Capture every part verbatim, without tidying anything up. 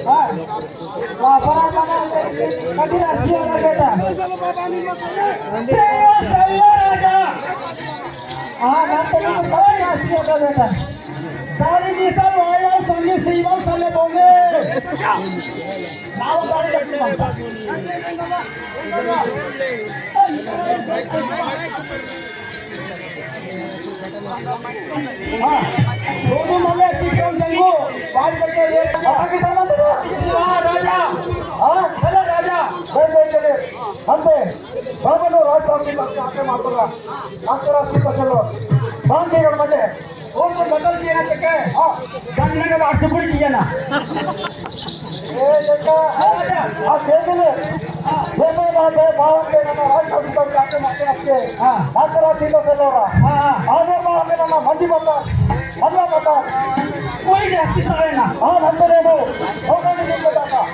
हाँ। बाबा, कठिन आशीर्वाद बेटा। हाँ, ना तो कठिन आशीर्वाद बेटा। दारी की सब आयो, संगी सीवल सले बोले। नाव दारी करके बनता। हाँ, दोनों मल्ले सीखम जंगो, बाहर करके ये, बाहर की तरफ से, हाँ, राजा, हाँ, चलो राजा, बोल, बोल, चले, हम पे, बाबा नो राज बाबू की तरफ से आके मारता, मारता राज की तरफ से लो, बांध के गड़ मजे। वो तो बदल किया ना चक्के। हाँ। गन्ने का बात टुकड़ी किया ना। ए, देखा। हाँ, राजा। हाँ, खेल ले। ये तो बात है, बाहर के ना, आज हम तो जाके मारते हैं आपके। हाँ। आज रात ही तो खेल हो रहा। हाँ, हाँ। आज और बाहर के ना, मंडी बता, मल्ला बता। कोई नहीं, किसा है ना। हाँ, हम तो ले दो। होगा नहीं, नहीं बताता।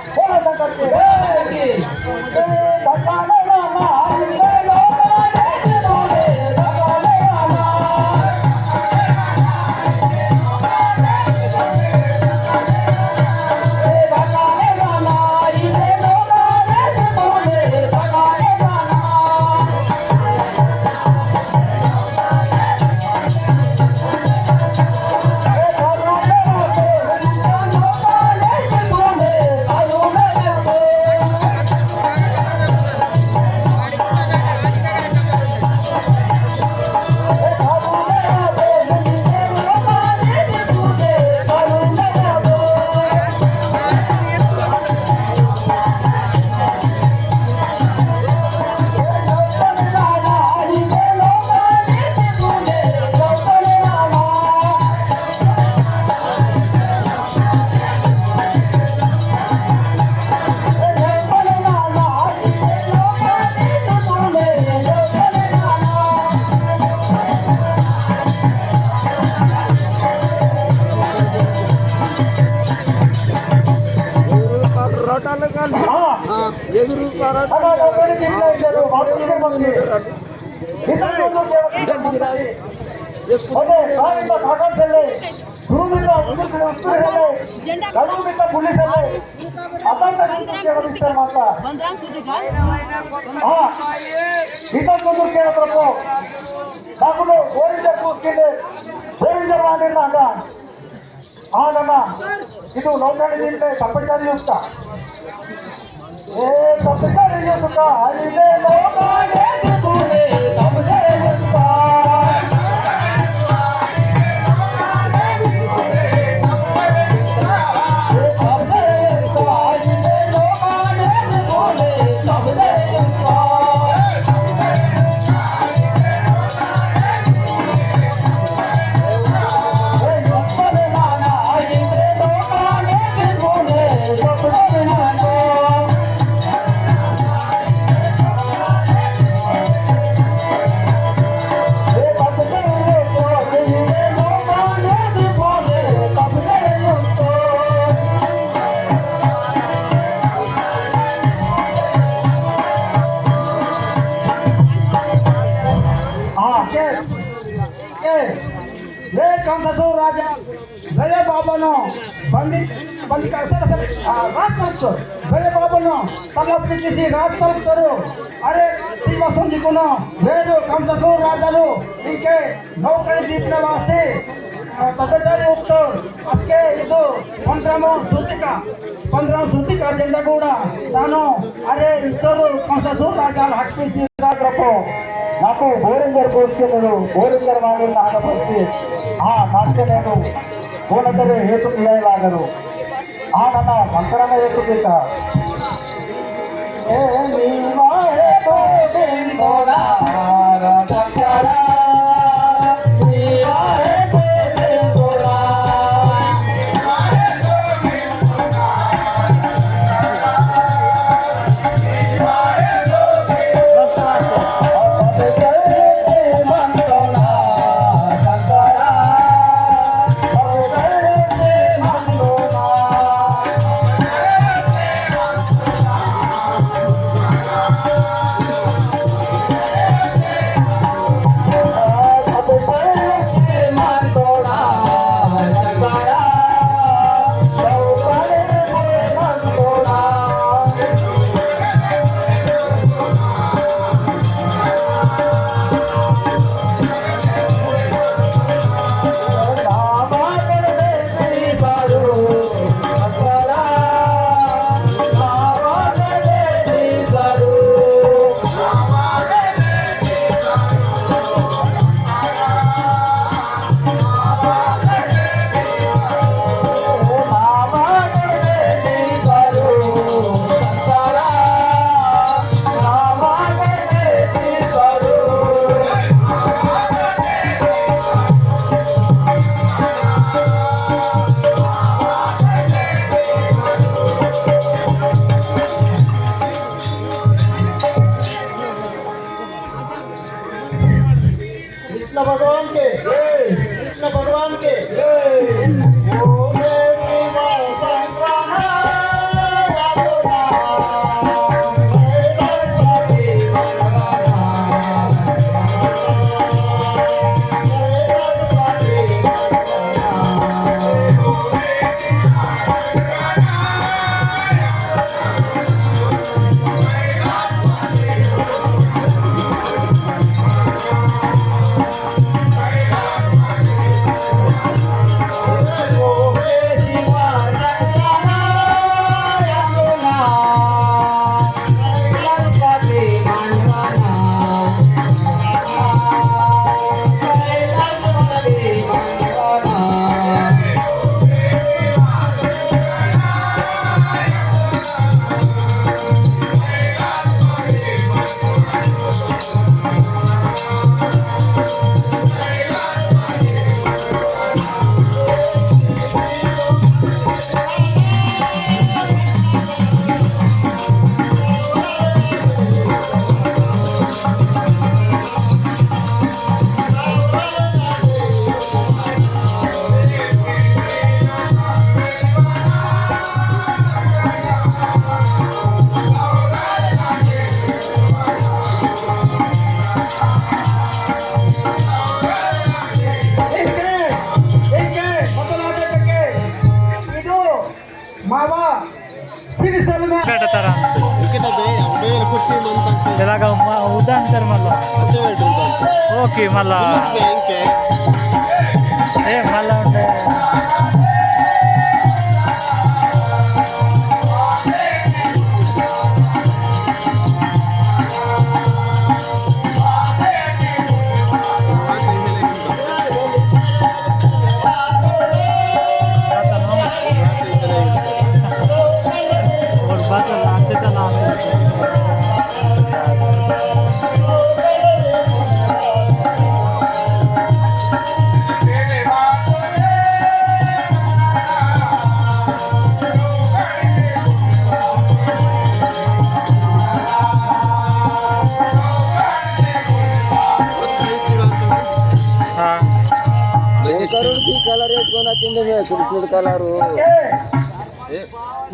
हाँ। ये गुरु महाराज। अरे, काई का भागन चले, गुरु में का उत्तर, उत्तर है, झंडा गुरु में का पुलिस है, आता तक उत्तर के उत्तर माता। हाँ, इधर को उत्तर के प्रभु, काकुलो, गोरिंदर को के, गोरिंदर वाले नागा। हाँ, ना, ना, इधर नौकरी दिन में तपचारी युक्त। हाँ, के, के, ये कम ससुर राजा, भले बाबा नो, बंदी, बंदी कर सर, सर, आ, रात को, भले बाबा नो, तब अपनी किसी रात को करो, अरे, सीमा सुन जी को ना, ये जो कम ससुर राजा लो, इनके नौकरी जीतने वास्ते, अ, तपेदारी उत्तर, अक्के इदु पंद्रह सूचिका, पंद्रह सूचिका agenda कूड़ा, तानो, अरे, इतरु कंससु राजाल हक्की सीता ग्रपो, नाकु बोरिंजर कोस्के ननु, बोरिंजर माने नागपति, हाँ, नास्के ननु, बोनतरे हेतु किया लागनु। आनना मंत्रण एक बेटा। ए नीवा हे गोविंदो नारा दक्षरा। नीवा हे गोविंदो नारा। बाबा, श्री सलमान। कटतारा। इनके तो बे-, बेल कुर्सी मन तक से। तेलागा मा-, उदान कर मला। अच्छा, बैठ रहा है। ओके, मला। इनके, इनके। ए, मला उंडे। हाँ। कलर एक कोना चिंदे में कृष्ण कलर।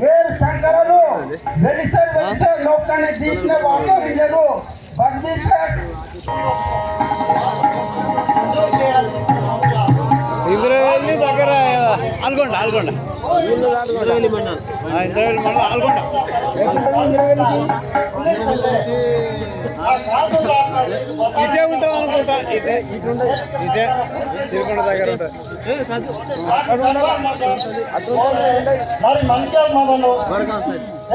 वीर शंकरनु, वेलिसर, वेलिसर लोकाने दीसने वातो रिजनु, बंदी पेट। इंद्रवेली दग्गर, आलगोंडा, आलगोंडा। इंद्रवेली मंडल। आ, इंद्रवेली मंडल, आलगोंडा। इटे उंटदि आलगोंडा, इटे, इटे, इटे, तिरुकोंडा दग्गर उंटदि। మరి మంచి మొదలు.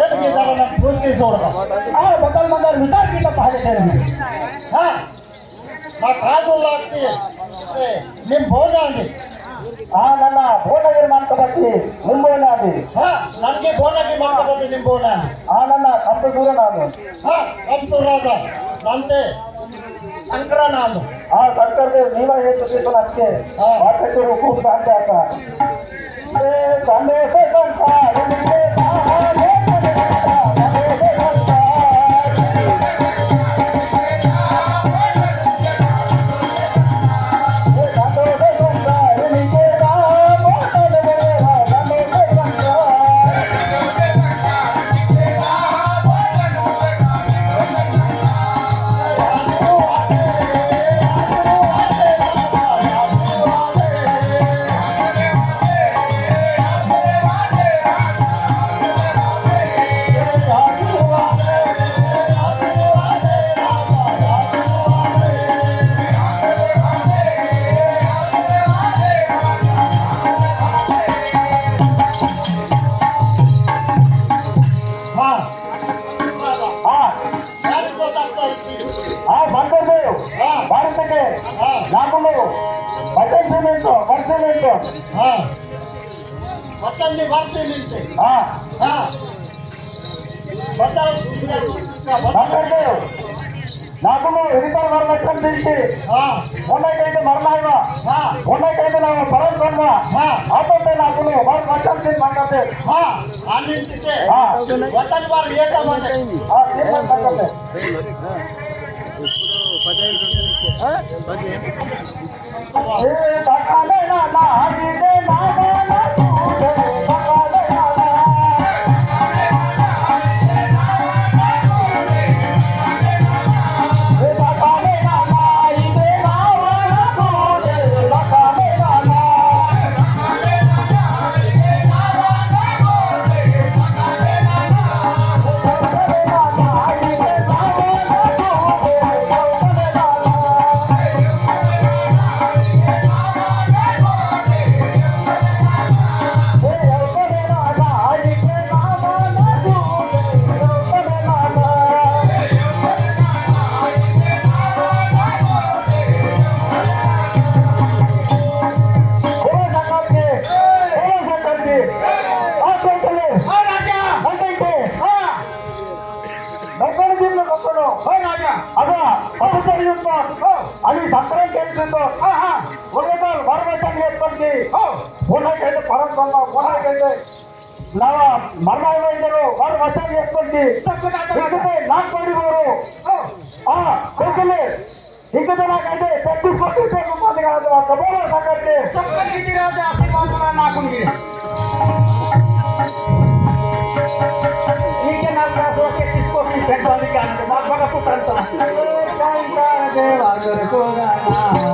ఏంటి మీ ధర నాకు పూర్తి చూడరా? ఆ, బదల్ మందర్ విచార్ కింద పహాడే తేరు. हाँ, मैं काजू लागती है। निम बोना दे। आ, नन्ना, बोना गिर मन कबड्डी, निम बोना दे। हाँ, ननके बोना गिर मन कबड्डी, निम बोना दे। आ, नन्ना, कंपसूर नाम। हाँ, कंपसूर राजा, नंते। शंकरनाम। हाँ, शंकर देव लीला हेतु के तो अच्छे। हाँ। बातें तो खूब जानते आता। ए, गाने से संसार में हाँ। हाँ। हाँ, शंकर देव। हाँ। भारत के। हाँ। नागुलो। बचन से मिलतो, वर्ष से मिलतो। हाँ। वचन ने वर्ष से मिलते। हाँ। हाँ। बताओ, शंकर देव। नागुलो, इधर वर वचन मिलते। हाँ। मोना कहते मरना है वा। हाँ। मोना कहते ना, परम करना। हाँ। आप तो नागुलो, वर वचन से मांगते। हाँ। आनंद से। हाँ। वचन पर ये का माने। हाँ, ये का माने। बोलो शंकर की, बोलो शंकर की। आ शंकर ने। हाँ राजा। शंकर के। हाँ। नंबर दिन में बसनो। हाँ राजा। अब अभी तो युद्ध। हाँ। अभी संतरण खेल से तो। हाँ, हाँ। बोले तो वर वचन ये पर की। हाँ। बोला कहते परम करना, बोला कहते लावा मरना है इधर, वर वचन ये पर की। सब कुछ आता है। इसमें नाक पड़ी बोलो। हाँ। हाँ, बिल्कुल। इनके तो ना कहते, छत्तीस को पीछे को पानी का हाथ मारता, बोलो ना करते। शंकर की दी राजा आशीर्वाद वाला ना कुन गिरे। इनके नाम का सो छत्तीस को पीछे पानी का हाथ मार बड़ा पुकारता। शंकर देवा गुरु को गाना।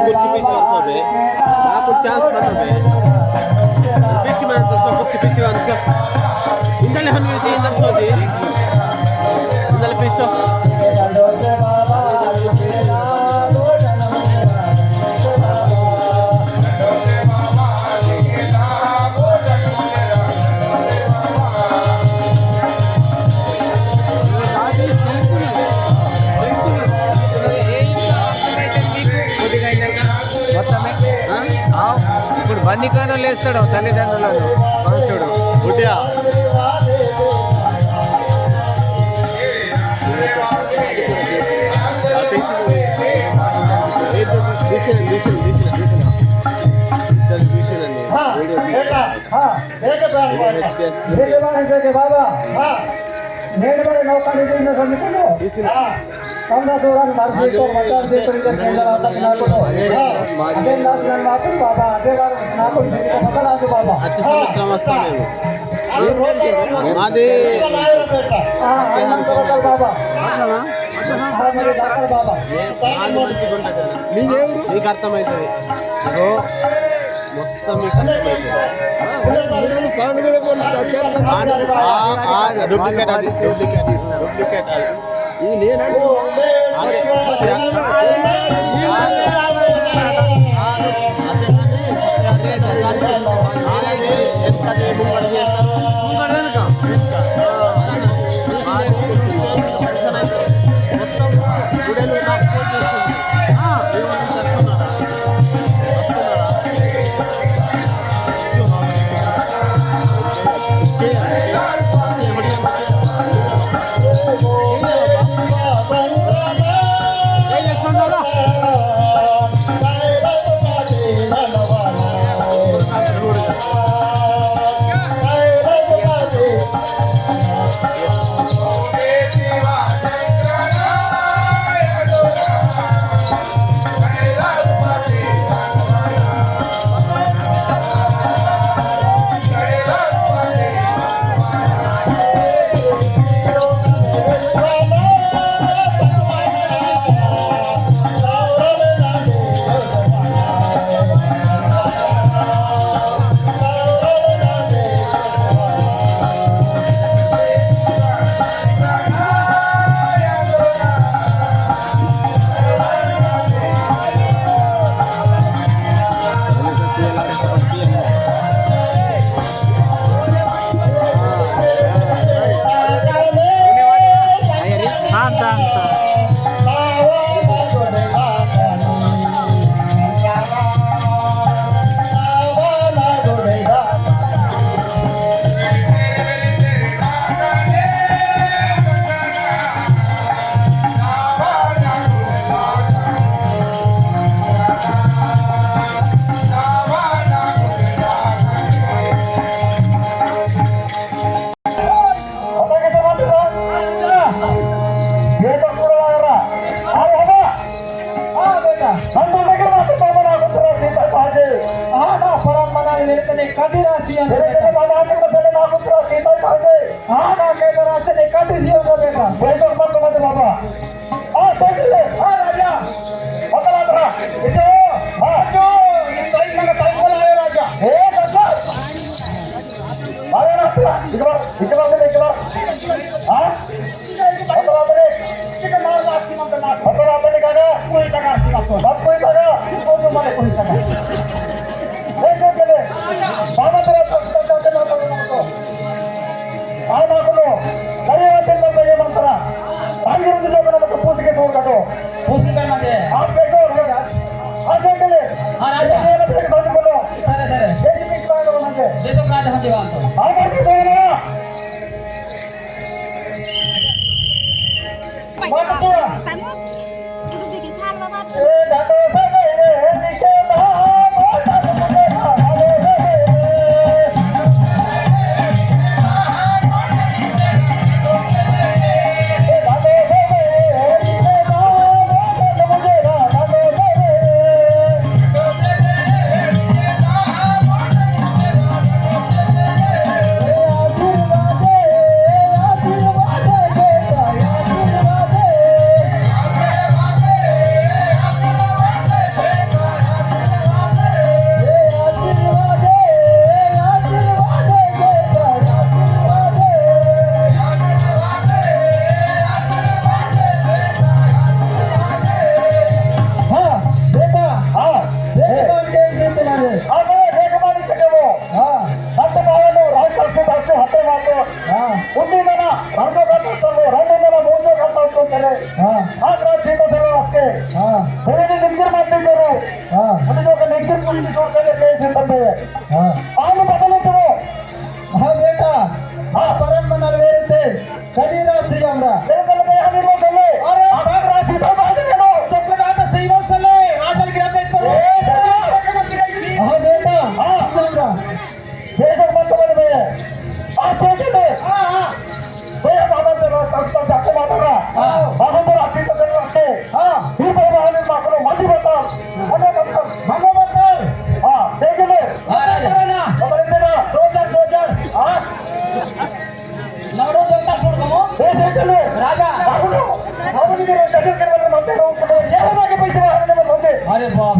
कुर्सी पीछे वाला सब है। ना कुछ चांस बना है। पीछे में तो सब कुछ पीछे वाला सब। इंदले हम ये इंदल छोड़ दे। इंदले पीछे। మొత్తమే, ఆ? ఆవు. ఇప్పుడు బన్నికాన లేస్తాడు తల్లిదండ్రులను మనుషుడు. బుడ్డియా. हाँ, देखे बाबा, देखे बाबा, हाँ। नेट वाले नौका नहीं देना समझ को। हाँ। कमला दौरान मार दी तो मचान दे तो इधर खेलना आता ना को। हाँ। अबे ना ना ना को बाबा, अबे बार ना को नहीं तो पकड़ आ तो बाबा। अच्छा, हाँ। समझ रहा हूँ, समझ रहा हूँ। अरे रोड पर मादे। हाँ, आनंद करो बाबा। हाँ, मेरे दाता बाबा। नीक अर्थमैतदि। इगो मोत्तं मीकु अर्थमैतदि। आ, आ, duplicate अदि, duplicate, duplicate अदि। बेटा पूरा लग रहा। अरे बाबा, हाँ बेटा, हम तो लेकर बात बाबा ना कुछ रखी तो पाजे। हाँ ना, परम मना लेते ने कभी राशि हम तेरे के बाबा आते तो पहले ना कुछ रखी तो पाजे। हाँ ना, कहते रास्ते ने कभी सी हो बेटा। बेटा मत मत बाबा। आ, सोच ले, आ राजा। पकड़ा था। इसे, हाँ। जो, ये टाइम लगा, टाइम को लाए राजा। ए, राजा। अरे ना, इधर, इधर, इधर, इधर। हाँ? पकड़ा था। इधर मार लाग सी मत ना। पकड़ा था, काका। कोई तगा सी मत। बाप कोई तगा। कोई तो मारे कोई तगा। ए, सोच ले। बाबा तेरा तब, तब, तब, तब, तब, तब। आ नाकुनु करिया तेल बजे मंत्रा। तांगिर दिलो बना तो पूछ के तोड़ काटो। पूछ के करना दे। आप कैसे हो गया? आ जाके ले। हाँ, राजा। ये वाला पेट बंद करो। सरे, सरे। ये जी पीस पाए तो मंगे। ये तो काट हम दीवान तो। आ बाकी बोल रहा। मत तो। हाँ। आग रात सीता चलो आपके। हाँ। बोले ने निकल मत नहीं करो। हाँ। अभी जो का निकल को भी छोड़ कर ले से तब है। हाँ। आलू बदलो तो। हाँ बेटा। हाँ। परम मनल वेरे थे। कली राशि हमरा। बिल्कुल भाई, हम लोग चले। अरे, भाग राशि, भाग, भाग, चलो। सबके नाम से ही वो चले। राजन गिरा पे पर। ए, चलो। हाँ, बेटा। हाँ। हमरा। बेशक मत बोल बे। आप सोच ले। हाँ, हाँ। भैया, बाबा से रास्ता, रास्ता जाके माता का। हाँ। बाबा तो राशि तो कर रखे। हाँ। फिर बाबा हमें माता को मत ही बता। हमें बता। हमें बता। हाँ, देख ले। हाँ, राजा। हमारे तेरा। दो हजार, दो हजार। हाँ। नवरो जनता छोड़ दो। ए, देख ले। राजा। बाबू नो, बाबू जी के शरीर के मतलब मानते रहो, तो ये होगा कि पैसे बाहर में मत होंगे। अरे बाप